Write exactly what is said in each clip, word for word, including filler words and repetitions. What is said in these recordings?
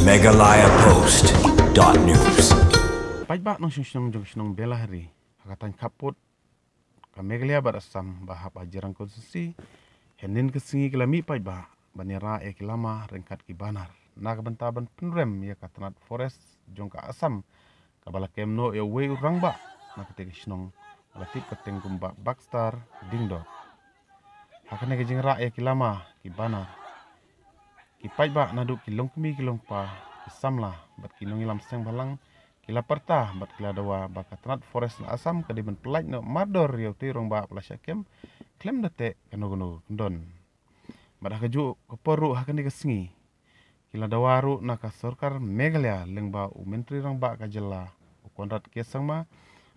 Meghalaya Post dot news. Paidbah nongshong shnong jong shnong Belahari ha ka thaiñ khappud ka Meghalaya bad Assam ba hap ha Jirang constituency, hynnin ka sngi ki la mih paidbah ban ïarah ïa ki lama ryngkat ki banner na ka bynta ban pynrem ïa ka tnat forest jong ka Assam kaba la kem noh ïa uwei u rangbah na katei ka shnong ba la tip kyrteng kum Bah Baxter Diengdoh. Ha kane ka jingrah ïa ki lama ki banner, ki paidbah naduh ki longkmie ki longpa, ki samla bad ki nongïalam seng bhalang ki la pyrta bad ki la dawa ba ka tnat forest na Assam ka dei ban pyllait noh mardor ïa utei u rangbah ba la shah kem khlem da teh kano kano ka kyndon. Bad ha kajuh ka por ruh ha kane ka sngi ki la dawa ruh na ka sorkar Meghalaya lyngba u Myntri Rangbah ka jylla u Conrad K Sangma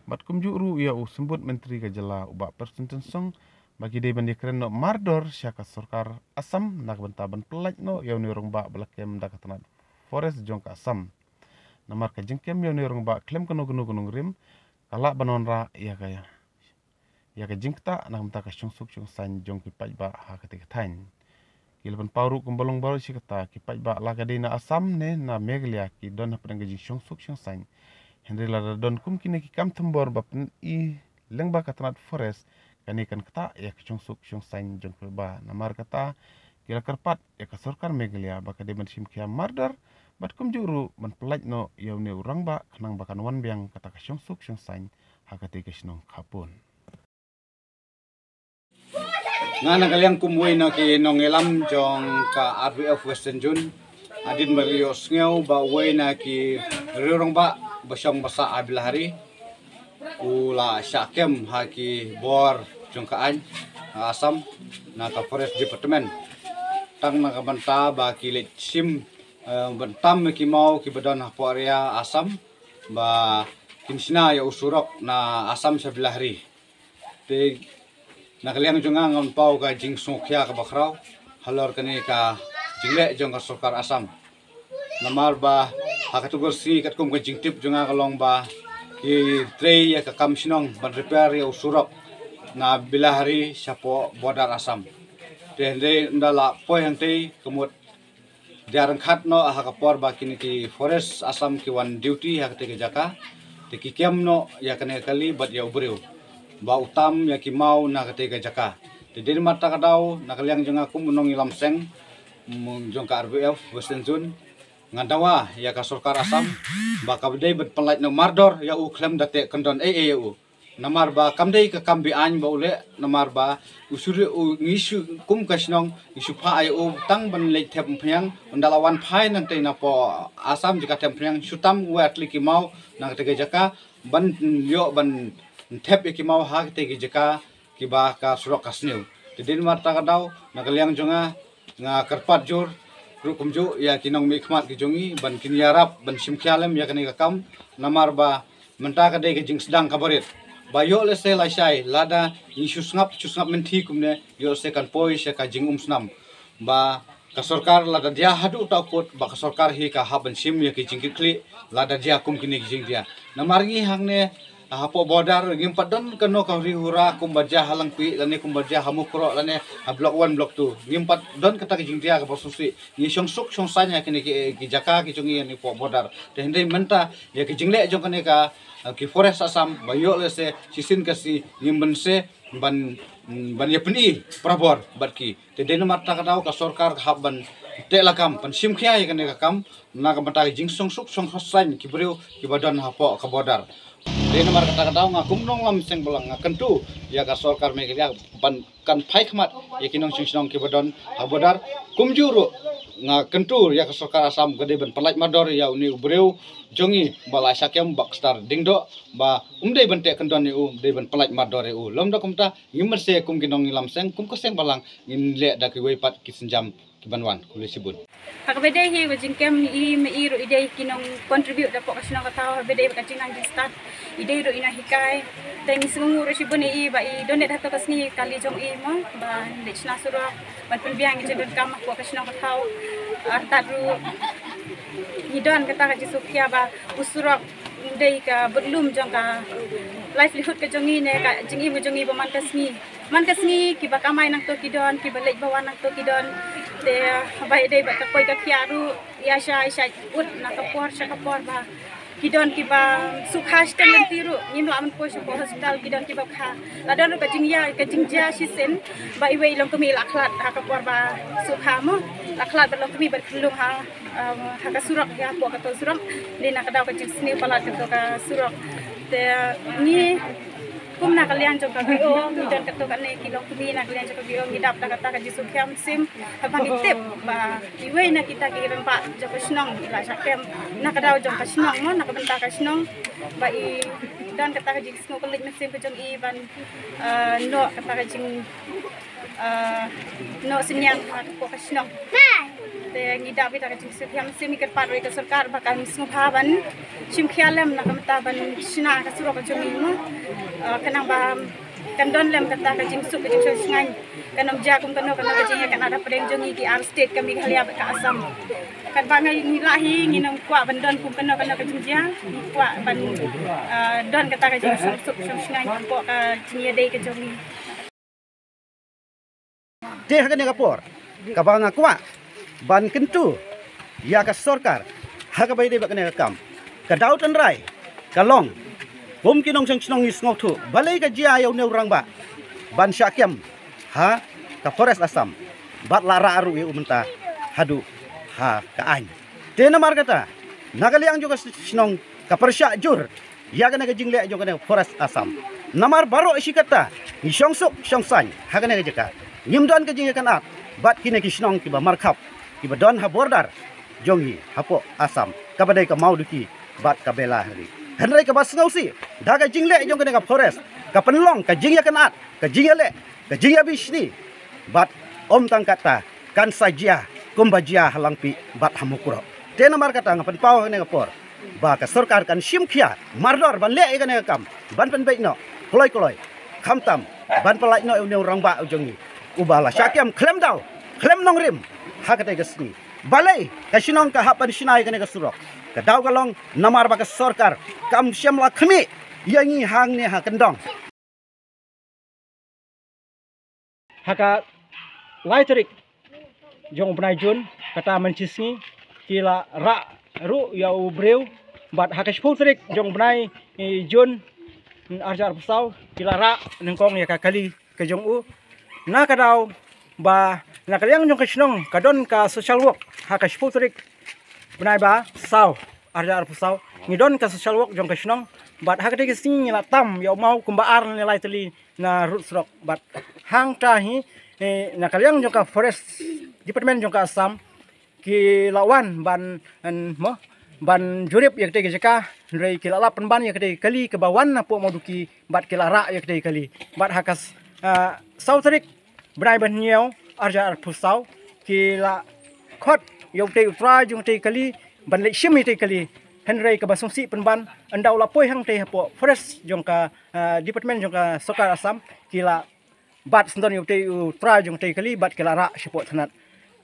bad kumjuh ruh ïa u Symbud Myntri ka jylla u Bah Prestone Tynsong ba ki dei ban ïakren noh mardor sha ka sorkar Assam na ka bynta ban pyllait noh ïa une u rangbah ba la kem da ka tnat forest jong ka Assam. Namar ka jingkem ïa une u rangbah khlem kano kano ka nongrim ka lah ban wanrah ïa ka ïa ka jingktah na ka bynta ka shongsuk shongsaiñ jong ki paidbah ha katei ka thaiñ. Ki la pynpaw ruh kumba long baroh shi katta ki paidbah la ka dei na Assam ne na Meghalaya ki don hapdeng ka jingshongsuk shongsaiñ. Hynrei lada don kum kine ki kam thombor ba pyni lyngba ka tnat forest, kane kan ktah ïa ka shongsuk shongsaiñ jong ki paidbah. Namar kata ki la kyrpad ïa ka sorkar Meghalaya ba ka dei ban shim khia mardor bad kumjuh ruh ban pyllait noh ïa une u rangbah khnang ba kan wan biang kata ka shongsuk shongsaiñ ha katei ka shnong khappud. Nga na ka liang kum uwei na ki nongïalam jong ka R B F Western Zone, hadien ba la ïohsngew ba uwei na ki riew rangbah ba shong ba sah ha Belahari u la shah kem ha ki bor jong ka aiñ ha Assam na ka Forest Department, tang na ka bynta ba ki leit shim, eh, ban tam ïa ki maw kiba don hapoh area Assam ba kin shna ïa u surok na Assam sha Belahari. Te na ka liang jong nga ngan paw ka jingsngewkhia kaba khraw halor kane ka jingleh jong ka sorkar Assam. Namar ba ha katto katne sngi katkum ka jingtip jong nga ka long ba ki trei ïa ka kam shnong ban repair ïa u surok na Belahari shapoh border Assam. Te hynrei ynda la poi hangtei ka mut dia ryngkat noh ha ka por ba kine ki forest Assam ki wan duty ha katei ka jaka. Te ki kem noh ïa kane ka kali bad ïa u briew ba u tam ïa ki maw na katei ka jaka. Te dei namar kata ka daw na ka liang jong nga kum u nongïalam seng, mm, jong ka R B F Western Zone, nga dawa ïa ka sorkar Assam ba ka dei ban pyllait noh mardor ïa u khlem da teh kyndon ei ei ïa u. Namar ba kam dei ka kam be-aiñ ba u leh, namar ba u shu, u ngi shu kum ka shnong ngi shu phah ïa u tang ban leit thep umphniang, ynda la wan phai nangtei napoh Assam jaka thep umphniang, shu tam wei tylli ki maw na katei ka jaka ban ïoh ban thep ïa ki maw ha katei ka jaka kiba ka surok ka sniew. Te dei namar kata ka daw na ka liang jong nga nga kyrpad jur ruh kumjuh ïa ki nongmihkhmat ki jong ngi ban kin ïarap ban shim khia lem ïa kane ka kam, namar ba mynta ka dei ka jingsdang kaba rit. Ba ïoh lehse lashai lada ngi shu sngap shu sngap mynthi kumne, ïoh lehse kan poi sha ka jingumsnam ba ka sorkar lada dia haduh uta u kut ba ka sorkar hi ka hap ban shim ïa ki jingkitkhlieh lada dia kum kine ki jingdia. Namar ngi hangne hapoh border ngim pat don kano ka huri hura kumba jia ha Langpih lane kumba jia ha Mukroh lane ha Block One, Block Two. Ngim pat don kata ka jingdia kaba sngewsih. Ngi shongsuk shongsaiñ ha kine ki, ki jaka ki jong ngi hapoh border. Te hynrei mynta ïa ki jingleh jong kane ka, eh, ki forest Assam ba ïoh lehse shisien ka sngi ngim banse ban, ban ïa pyni parabor bad ki. Te dei namar kata ka daw ka sorkar ka hap ban teh lakam ban shim khia ïa kane ka kam na ka bynta ka jingshongsuk shongsaiñ ki briew kiba don hapoh ka border. Dei namar kata ka daw nga kum nongïalam seng bhalang nga kyntu ïa ka sorkar Meghalaya ban kan phai khmat ïa ki nongshong shnong kiba don ha border. Kumjuh ruh nga kyntu ïa ka sorkar Assam ka dei ban pyllait mardor ïa une u briew jong ngi ba la shah kem, Baxter Diengdoh, ba um dei ban teh kyndon ïa u, dei ban pyllait mardor ïa u. Lymda kumta ngim banse kum ki nongïalam seng, kum ka seng bhalang ngin leh da kiwei pat ki sienjam kiban wan. Khublei shibun. Ha kaba dei hi ka jingkem i, ma i ruh i dei ki nong contribute hapoh ka shnong ka thaw, ha kaba dei ka jingnang jingstad i dei ruh i nonghikai. Te ngi sngewnguh ruh shibun i ba i donate hato ka sngi kali jong i mo ba leit shna surok ban pynbiang ïa ka jingdonkam hapoh ka shnong ka thaw. Artat ruh ngi don kata ka jingsngewkhia ba u surok u dei ka budlum jong ka livelihood ka jong ngi ne ka jingim ka jong ngi ba man ka sngi. Man ka sngi kiba kamai nangto ki don, kiba leit ba wan nangto ki don. Te ba ïadei bad ka koi ka khiah ruh, ïa sha, ïa sha ut na ka por sha ka por ba ki don kiba sukha shiteng lynti ruh, ngim lah ban poi sha ka hospital, ki don kiba kha. La don ruh ka jingïa, ka jingjia shisien ba iwei i longkmie i la khlad ha ka por ba sukha mo, la khlad bad longkmie bad khyllung ha, um, ha ka surok, ïa hapoh ka tol surok. Dei na ka daw ka jingsniew palat kato ka surok. Te ngi kum na ka liang jong ka V O, ngi don kato kane ki longkmie na ka liang jong ka V O, ngi dap da kata ka jingsngewsih mynsiem. Haba ngi tip ba iwei na kita ki rangbah jong ka shnong i la shah kem na ka daw jong ka shnong mo, na ka bynta ka shnong, ba i don kata ka jingsngewkmen mynsiem ka jong i ban, eh, noh kata ka jing, eh, noh synñiang ha ka shnong. Te ngi dap ïa ka jingsngewsih mynsiem, ngi kyrpad ruh ïa ka sorkar ba kan sngewbha ban shim khia lem na ka bynta ban shna ka surok ka jong i mo. Eh, khnang ba kan don lem kata ka jingsuk ka jingshongshngaiñ. Kan ym jia kum kano kano ka jingïakynad hapdeng jong ngi ki ar state ka Meghalaya bad ka Assam. Katba ngi lah hi, ngim kwah ban don kum kano kano ka jingjia, ngi kwah ban, ah, don kata ka jingsuk shongshngaiñ hapoh ka jingïadei ka jong ngi. Te ha kane ka por kaba nga kwah ban kyntu ïa ka sorkar ha kaba ïadei bad kane ka kam. Ka daw tynrai ka long, kum ki nongshong shnong ngi sngewthuh balei ka jia ïa une u rangbah ban shah kem ha ka Forest Assam bad la rah ruh ïa u mynta haduh ha ka aiñ. Te namar kata, na ka liang jong ka shnong ka pyrshah jur ïa kane ka jingleh jong kane ka Forest Assam. Namar baroh shi katta ngi shongsuk shongsaiñ ha kane ka jaka. Ngim don ka jingïakynad bad kine ki shnong kiba markhap, kiba don ha border jong ngi hapoh Assam, kaba dei ka Mawduki bad ka Belahari. Hynrei kaba sngewsih, da ka jingleh jong kane ka Forest ka pynlong ka jingïakynad, ka jingïaleh, ka jingïabishni. Bad ym tang katta, kan sa jia kumba jia ha Langpih bad ha Mukroh. Te namar kata nga pynpaw ha kane ka por ba ka sorkar kan shim khia mardor ban leh ïa kane ka kam, ban pynbeit noh kloi kloi, khamtam ban pyllait noh ïa une u rangbah u jong ngi uba la shah kem khlem daw khlem nongrim ha katei ka sngi. Balei ka shnong ka hap ban shna ïa kane ka surok? Ka daw ka long namar ba ka sorkar kam shym la khmih ïa ngi hangne ha kyndong. Ha ka lai tarik jong u bnai Jun, kata mynshisngi, ki la rah ruh ïa u briew, bad ha ka shiphew tarik jong u bnai, eh, Jun, arhajar arphew saw, ki la rah nyngkong ïa ka kali ka jong u. Na ka daw ba na ka liang jong ka shnong ka don ka social work ha ka shiphew tarik bnai ba saw, arhajar arphew saw, ngi don ka social work jong ka shnong. Bad ha katei ka sngi ngi la tam ïa u maw kumba ar ne lai tylli na rud surok. Bad hangta hi, eh, na ka liang jong ka Forest Department jong ka Assam ki la wan ban, en, mo, ban jurip ïa katei ka jaka, hynrei ki la lap pynban ïa katei ka kali kaba wan napoh Mawduki, bad ki la rah ïa katei ka kali. Bad ha ka s-, ah, saw tarik bnai ba hynñiew, arhajar arphew saw, ki la khot ïa utei u trai jong katei ka kali ban leit shim ïa katei ka kali. Hynrei kaba sngewsih pynban, ynda u la poi hangtei hapoh Forest jong ka, ah, Department jong ka Sorkar Assam, ki la bat syndon ïa utei u trai jong katei ka kali bad ki la rah shapoh thanat.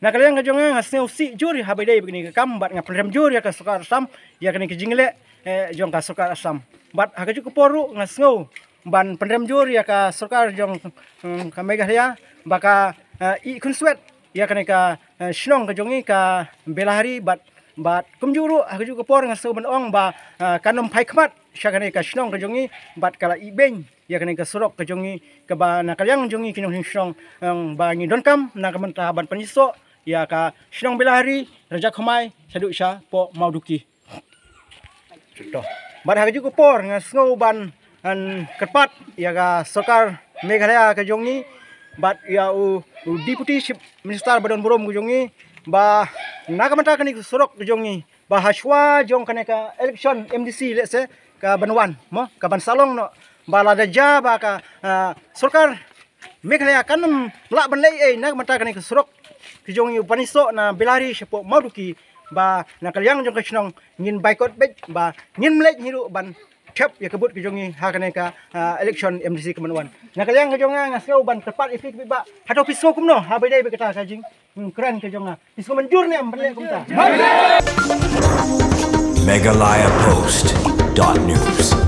Na ka liang ka jong nga, nga sngewsih jur haba ïadei bad kane ka kam, bad nga pynrem jur ïa ka Sorkar Assam ïa kane ka jingleh, eh, jong ka Sorkar Assam. Bad ha kajuh ka por ruh nga sngew ban pynrem jur ïa ka sorkar jong, hmm, ka Meghalaya ba ka, eh, ïeh khunswet ïa kane ka, eh, shnong ka jong ngi ka Belahari. Bad, bad kumjuh ruh ha kajuh ka por nga sngew ban ong ba, eh, kan ym phai khmat sha kane ka shnong ka jong ngi, bad ka la ïeh beiñ ïa kane ka surok ka jong ngi, kaba na ka liang jong ngi ki nongshong shnong, eh, ba ngi donkam na ka bynta ban pynïasoh ïa ka shnong Belahari, Rajakhamai, shaduh shapoh Mawduki. Bad ha kajuh ka por nga sngew ban, ban kyrpad ïa ka sorkar Meghalaya ka jong ngi, bad ïa u, u Deputy Chief Minister ba don burom ka jong ngi, ba na ka bynta kane ka surok ka jong ngi, ba hashwa jong kane ka election M D C, let's say, ka ban wan, mo, ka ban sa long noh, ba lada jia ba ka, ah, sorkar Meghalaya kan ym lah ban leh ei ei na ka bynta kane ka surok ka jong ngi, u pynïasoh na Belahari shapoh Mawduki, ba na ka liang jong ka shnong ngin boycott beit, ba ngim leit hi ruh ban thep ïa ka vote ka jong ngi ha kane ka, ah, election M D C ka ban wan. Na ka liang ka jong nga, nga sngew ban kyrpad ïa phi, phi ba hato phi sngew kumno haba ïadei bad kata ka jing, hmm, kren ka jong nga. Phi sngew mynjur ne em ban leh kumta? Meghalaya Post dot news.